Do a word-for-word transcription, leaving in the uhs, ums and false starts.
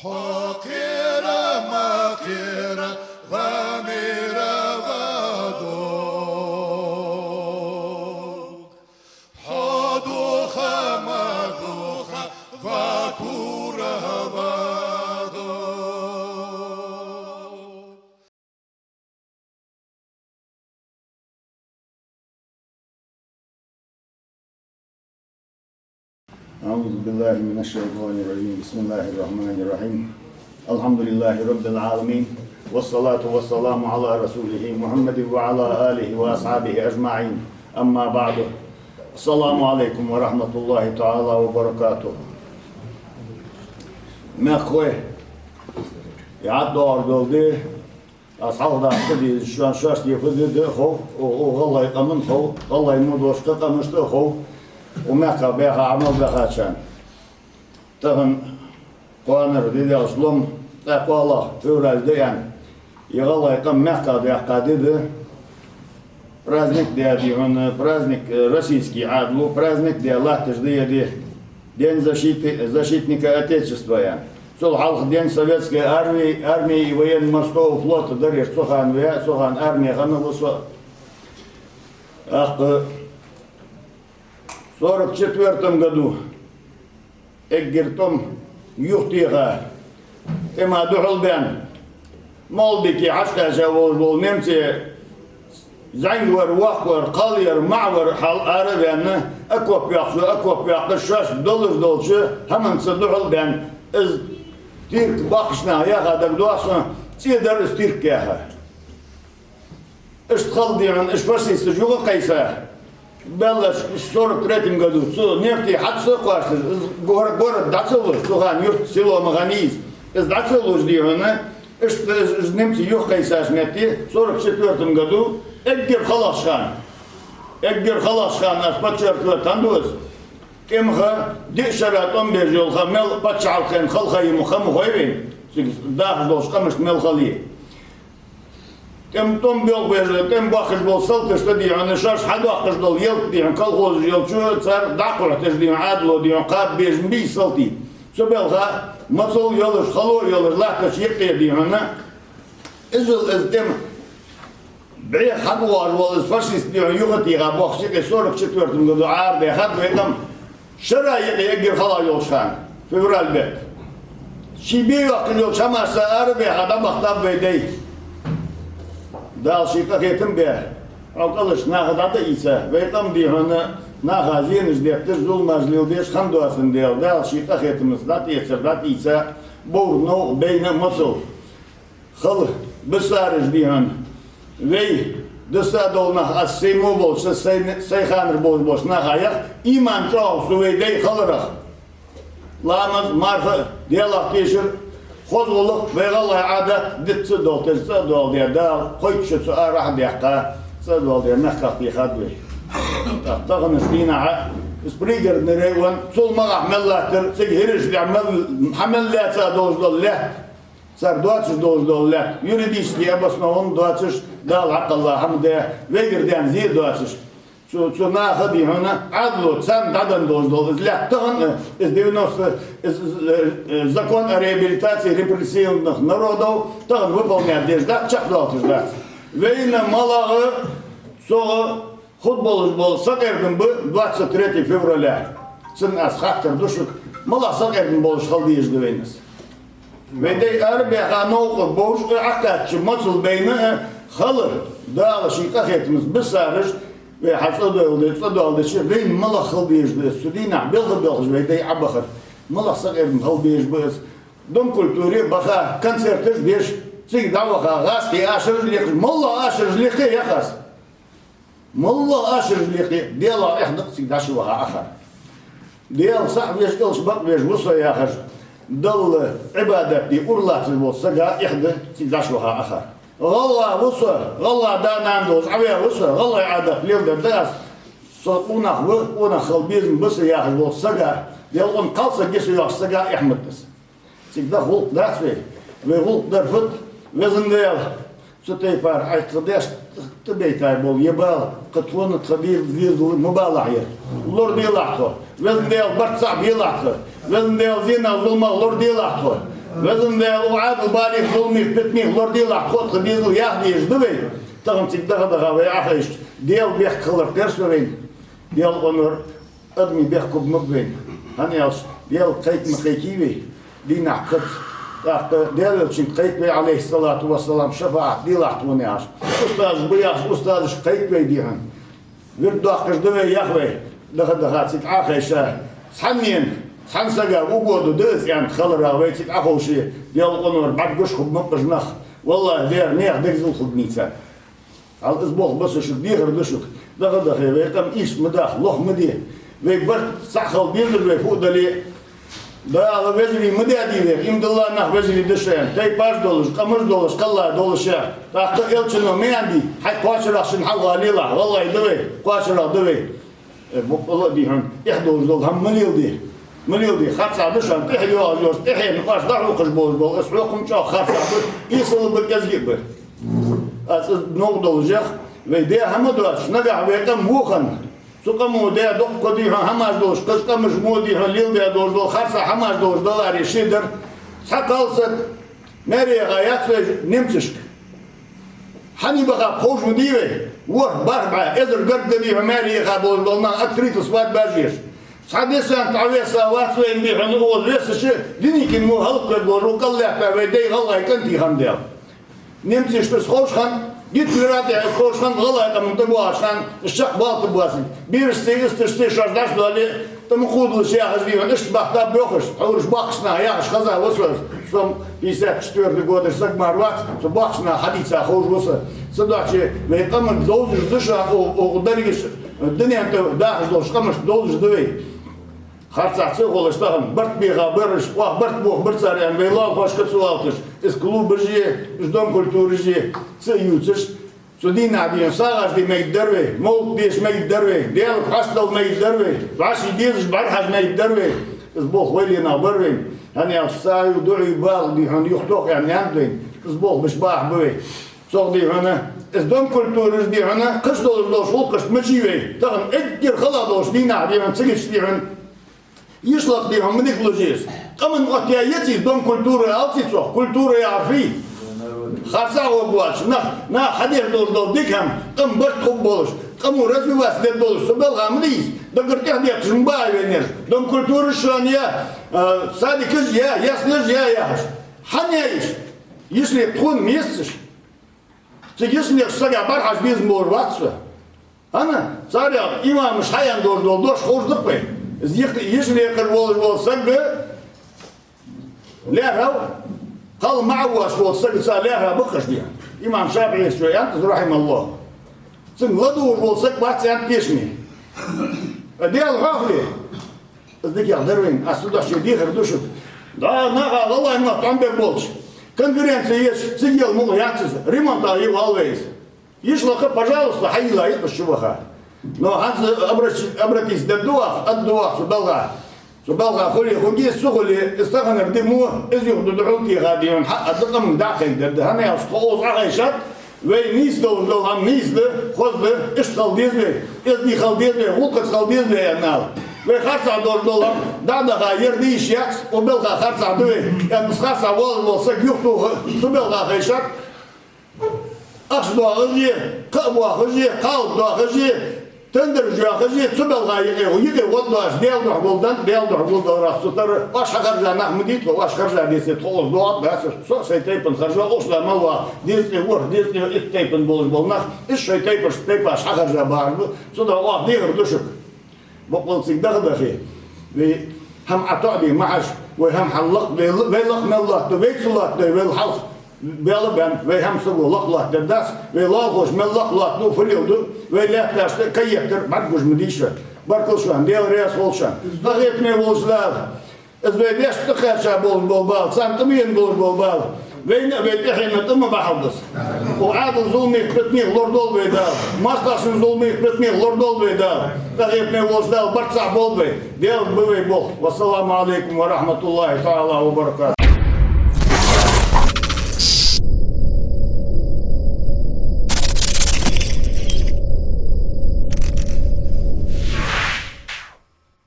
Хьо кхера ма кхера, ва мера ва дог. Хьо духа ма духа, ва кура ва дог. أعوذ بالله من الشيطان الرجيم. بسم الله الرحمن الرحيم. الحمد لله رب العالمين. والصلاة والسلام على رسوله محمد وعلى آله وأصحابه أجمعين. أما بعد. السلام عليكم ورحمة الله تعالى وبركاته. Мехкахой, яд дор долди. Аз хьалха даккха ца дезаш, шоана шоашта фу де деза а хов, укх, укх гӀалгӀай къаман а хов, гӀалгӀай мо дош кхы къамашта а хов, укх мехка баьха Ӏамал баьхачарна. Тахан кхоанара ди даьлча лом, ткъаь кхоалагӀа февраль да аьнна, ер гӀалгӀай къам мехка даьккха ди да. Праздник даь, дий хьона, праздник, э, российский Ӏаьдало, праздник даь латташ да ер ди. День защиты, защитника Отечества аьнна. Цул хьалха День Советской армии, армии и военно-морского флота дар уж цу хана ваь, цу хана арме хинна ва со. ТӀаккха сорок четвёртом году эггара тӀом юхатеха, тӀема духьал баьнна, Молдике хьакхаьча волаш вола немций зӀамига вар, воккха вар, кхал яр, маӀа вар хьал ара а ваьнна, окоп йоаккх, окоп йоаккхаш, шоаш долаш долча хӀаманца духьал баьнна, из тирк боккхийча наха яха дагадоагӀа сона, цӀи дар из тирк яха. Иштта хала, дий хьона, уж фашисташ юха а кхайса, баьллача, уж сорок третьем году цу нефтий хьаца а кхоачаш, из гор-, город дӀа ца луш, цу хана юрт, село ма хиннай из, из дӀа ца луш, дий хьона, иштта уж, уж немций юха кхайсача метте, сорок четвёртом году, эггара халагӀча хана, эггара халагӀча хана, аз подчеркивать хиннад из, тӀема ха, диъ шера тӀом беш йола ха мел паччахьалкхен хала ха я ма ха ма хой вайна, цига дахаш долча къамашта мел хала я. ТӀем, тӀом белха беш, тӀем боаккхаш бола салташта, дий хьона, шоаш хьадоаккхаш дола ялат, дий хьона, колхозаш йолча цар дӀакхухьийташ, дий хьона, Ӏаьдало, дий хьона, кхаба безам бий салтий. Цу балха моцал йолаш, хало йолаш латтача юкъе, дий хьона, иззал из тӀем бӀеха хьабоагӀаш вола из фашист, дий хьона, юхатеха боахкача юкъе сорок четвёртом году арабаьхад вай къам. Шера юкъе эггара хала йолча хана, февраль бетта. Ший бе йоаккхаш йолча хӀамашца арабаьха дӀабахийтаб вай дай. Дала ший къахетам бе, Ӏокалаш наха дӀатӀаийца, вай къам, дий хьона, наха зенаш детташ, зуламаш леладеш хинна доацандаь, Дала ший къахетамца дӀатӀаэцар дӀатӀаийца, бовр новкъа байна моцал. Хала, бисараш, дий хьона. Вай, дисса дола нах, аз сай мо болча, сай, сай ханара болаш болча наха ях, иман чӀоагӀа ва вай дай халарах. Ламаз, марха, Даьлах тешар, хоза гӀулакх, вай гӀалгӀай Ӏадат диц а долаш, тӀа а доаладаь, Дала кхойтта шу цу арахьа а даьккха, цӀа а доаладаь, мехках техад вай. ТӀаккха таханарча дийнахьа из Пригородный район, цул магӀахьа мел латтар, цига хӀирашта мел, хьа мел лаьца долаш дола лаьтта. Цар доацаш долаш дола лаьтта, юридически обоснованно доацаш, Дала хьакхелла хӀама да, вайгара даьнна зе доацаш. Цу, цу наха, дий хьона, Ӏаьдало царна дӀаденна долаш дола из лаьтта тахан, э, из девяносто, из, из, э, э, закон о реабилитации репрессированных народов тахан выполнять деш дац, чакхдоалийташ дац. Вайна малагӀа цох хургболаш бола сакъердам ба двадцать третье февраля. Цунна аз хаттар ду шуга, малагӀа сакъердам болаш хила дезаш да вайна из? Вай дай арабаьха новкъа бовш а, Ӏокхаьчача моцал байна а, хала, Дала ший къахетамца бисараш, вай хьа цӀадоаладе-, цӀадоаладича, вайна малагӀа хила дезаш да из? Цу дийнахьа белха белхаш вай дай Ӏобахар. МалагӀа сакъердам хила безаш ба из? Дом культуры баха, концерташ деш, цига дӀаваха, гӀазкхий ашараш лекхаш, малагӀа ашараш лекхе ях аз? МалагӀа ашараш лекхе, Даьлах эхь да-кх цига дӀачуваха акхар. Даьла цаӀ веш, элча бакъвеш ва со яхаш, Далла Ӏибадат де уралатташ волча сага эхь да цига дӀачуваха акхар. ГӀалгӀа ва со, гӀалгӀа да-нана долаш Ӏоваь ва со, гӀалгӀай Ӏадат леладер да аз. Со къонах ва, къонах хила безам ба са яхаш волча сага, Даьла, кхалсаг я со яхача сага эхь ма да из. Цига даха гӀулакх дац вай. Вай гӀулакх дар фуд, Везан Даьла? Цу тайпара Ӏайха тха даьшта тӀабайта бола ер бала, кхы тхона, тха дезала ма балахь ер. Лораделахь тхо. Везан Даьла, барт цхьа белахь тха. Везан Даьла, зенах, зуламах лораделахь тхо. Везан Даьла, укх Ӏаьдала балех, зуламех, питанех лораделахь тхо а, тха дезал а, яха дезаш да вай. Тахан цига даха-даха вай Ӏохайшача, Даьла бехк хилар терсо вайна. Даьла къонахий, адамий бехк хургба вайна. ХӀана аьлча, Даьлага кхайка ма кхайкий вай дийнахьа-кхаьчача. ТӀаккха Даьла Элчанга кхайка вай, Ӏалайхи ссалату вассалам, шафаӀат делахь тхона, яхаш. Устазаш ба, яхаш, устазашка кхайка вай, дий хьона. Вирд доаккхаш да вай, йоах вай, даха-даха цига Ӏохайша. Цхьаннена, цхьан сага угоду да из аьнна хиларах вай цига Ӏоховше, Даьла къонахий, бӀаргагуш хургба-кх уж нах. ВаллахӀи, дера, наьха дегазал хургнийца. Хьал из болх ба со шуга, дехар да шуга. Даха-дахе вай къам ийрча ма даха, лоха ма де. Вай барт цхьа хила безар вай, фу а дале а. Дала вежарий ма даьдий вайх, иман дилла нах вежарий да шоана. Тайпаш долаш, къамаш долаш, кхелла долаш а. ТӀаккха Элчано ма аьннадий: хьай кхоачарах шун хьалха лелахь. ВаллахӀи, да вай, кхоачарах да вай. Э, боккъала а, дий хьона, тӀехьа долаш дола хӀама ма леладе. Ма леладе, харцахьа да шоана тӀехьа йоагӀаш йола, тӀехьенна оаш дӀахьокхаш болаш бола из хьокхам чӀоагӀа харцахьа ба, эсала а ба, кӀезига а ба. Аз из новкъа долаш йоах, вай даь хӀама доацаш, нагахьа вай къам во хинна, цу къамо даь дукха, дий хьона, хӀамаш долаш, кхыча къамаша мо, дий хьона, леладаь долаш дола харцахьа хӀамаш долаш даларе шедар. Цхьа кхалсаг маьре яха яц вай немцашка. Хьанна баха ба ховш ма дий вай. ВорхӀ-бархӀ бӀаь, эзар гаргга, дий хьона, маьре яха болаш бола нах, открытый свадьбаш еш. Цхьа десант Ӏовесса вац вайна, дий хьона, укхаза весача, Деникин мо хӀалаквергволаш ва, кӀал лаьтта вай дай, гӀалгӀай кӀантий хинна Даьла. Немцашта из ховш хинна, Гитлера тӀехьа из ховш хинна, гӀалгӀай къаман тӀабоагӀаш хинна, из чакхбаллалца боацилга. Берашцеи исташцеи шоаш дӀачудоале, тӀа ма кхувдалаш, яхаш, дий хьона, иштта бахийтаб йоах уж. Хьо уж боккхийча наха яхаш хеза ва со из. Со пятьдесят четвёртый годаш саг мара вац, цу боккхийча наха хьадийца ховш ва со. Цудухьа вай къаманга довзаш да шоана, о, о, дерригаш, дунен тӀа дахаш долча къамашта довзаш да вай. Харцахьа ца хулаш тахан, барт беха бараш, оаха барт боха бар цар аьнна, вай лоалахошка ца оалийташ, из клубаш а, из дом культураш а ца ювцаш, цу дийнахьа, дий хьона, сагӀаш де мегаргдар вай, мовлат деша мегаргдар вай, Даьлага хьастадала мегаргдар вай, вӀаший дезаш бӀарахьажа мегаргдар вай. Из болх вай лийнна бар вайна. ХӀана аьлча, сагӀийю, дуӀайю бала, дий хьона, юхатох аьнна яьннад вайна. Из болх беш бахьа ба вай. Цох, дий хьона, из дом культураш, дий хьона, кхыча долаш долча гӀулакхашта мачий вай. Тахан эггара хала долча дийнахьа, дий хьона, цига, дий хьона, йишлакх, дий хьона, ма дика луш я из. Къаман оттаяь яций из дом культуры, алаций цох, культура яхар фуй? Харцахьа гӀоргвоацаш, нах, наха хьадеш долаш дола дика хӀама, къам барт хургболаш, къамо развиваться дергдолаш, цу балха ма дий из. Даггара тӀехьа детташ ма ба вайна ераш. Дом культураш шоана я, а, садикаш я, яслеш я яхаш. Хьан я уж? Йишле тхона меца ца еш. Цига йишлех сага бӀарахьажа безам болаш вац со. ХӀана? Царех имамаша хьааьнна долаш дола дош ховш да-кх вайна. Из йишле-, йишле кхы волаш вола саг лаьрхӀа ва, кхалла ма Ӏовоацаш волча сагаца лаьрхӀа ба-кх уж, дий хьона. Имам ШафиӀийс аьннад из, рахьимахӀуллахӀ. Цунга ладувгӀаш вола саг вац, аьннад тешаме. Даьла хьоахаве. Из дикагӀа дар вайна, аз цудухьа шоай дехар ду шуга. ДӀа наха гӀалгӀай мотт Ӏомабергболча конференци еш, цига яла мукъа яц из, ремонта йиъ вал вай из. Йишлакха, пожалуйста, хьайийлла йиъ шо ваха. Но хӀанз обращи-, обратиться дергда оаха, аргда оаха цу балха. Цу балха хуле хургья из, ца хуле, из таханара ди мо, из юха духьал теха, дий хьона, хьа а да къаманга дӀа а кхайкадар да. ХӀана аьлча, тхо укхаза Ӏохайшад, вай нийса долаш дола хӀама нийса да, хоза да, иштта хила деза вай, эздий хила деза вай, гӀулакхаца хила деза вай аьнна ала. Вай харцахьа долаш дола хӀама дӀа а даха, ер де йиш яц, укх балха харцахьа да вай аьнна, из харцахьа волаш вола саг юхатоха, цу балха хайшад. Ахча доахаш а, кхаъ боахаш а, кхалат доахаш а, тендераш йоахаш а, цу балха юкъе, юкъе гӀо доацаш, Даьла духьа гулденна, Даьла духьа гулдаларах цу тара, оаш хьахержа нах ма дий тхо, оаш хержа деце, тхо укхаза доагӀаргдац. Со а сай тайпан хержа, укх чу мел ваха, дезткъеи ворхӀ, дезткъеи итт тайпан болаш бола нах, уж шоай тайпашца, тайпаша хьахержа бахаш ба, цудухьа оаха дехар ду шуга. Боккъала цига даха-дахе, вай хӀама ӀотоӀаде ма хьажа, вай хӀама хьаллакха, вай, вай лакха мел лоаттаду, вай ца лоаттадой, вай хьалха баьлла а баьнна, вай хӀама саго лакха лоаттадергдац, вай лоалахоша мел лакха лоаттаду, фу леладу, вай лаьтташта кай еттар бӀаргагуш ма дий шо. Баркал шоана, Даьла раьза хилва шоана. Къахетаме волча Дала, из вай даьшта тӀакхаьча болаш бола бала, царна тӀавена болаш бола бала, вайна а, вай тӀехьенна а тӀа ма бахьалда из. Укх Ӏаьдала зуламех, питанех лорадолда вай Дала. МоастагӀчун зуламех, питанех лорадолда вай Дала. Къахетаме волча Дала барт цхьа болба вай. Даьлага ба вай болх. Вассаламу Ӏалайкум ва рахьматуллахӀи таӀала ва баракатухӀ.